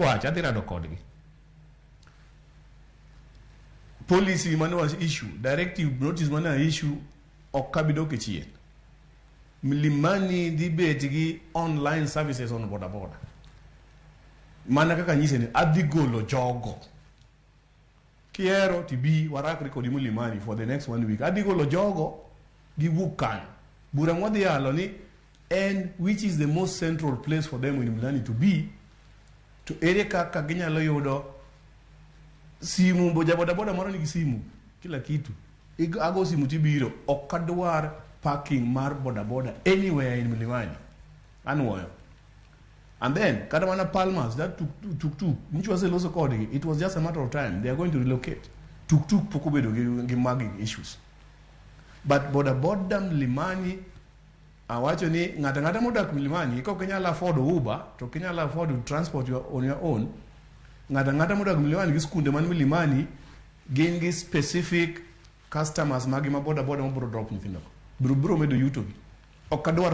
Wacho adhi rado kodgi. Policy mane wa issue, directive notice mane issue ok abi dok e chien. Mlimani dhi bet gi online services on boda boda. Mana kaka anyise ni adhi golo jogo. Kihero tibi warakre kodi Mlimani for the next one week. Adhi golo jogo giwuok kanyo. Bura mwadhi yalo ni en which is the most central place for them in Mlimani to be to ere kaka ginyalo yudo simu bo jaboda boda moro nigi simu kila kitu. Ago simu tibiro. Ok adwar parking mar boda boda anywhere in Mlimani. Anuoyo. And then, kata mana Palmas, that tuk tuk tuk, nyicho waseloso kodgi, it was just a matter of time. They are going to relocate. Tuk tuk pok obedo gi mugging issues. But boda boda Mlimani, awacho ni ng'ato ang'ata modak Mlimani, ka ok inyal afford Uber, to ok inyal afford transport on your own, ng'ato ang'ata modak Mlimani gi skunde man Mlimani, gin gi specific customers magi ma boda boda mabiro drop nyithindo. Biro medo yuto gi. Ok adwar.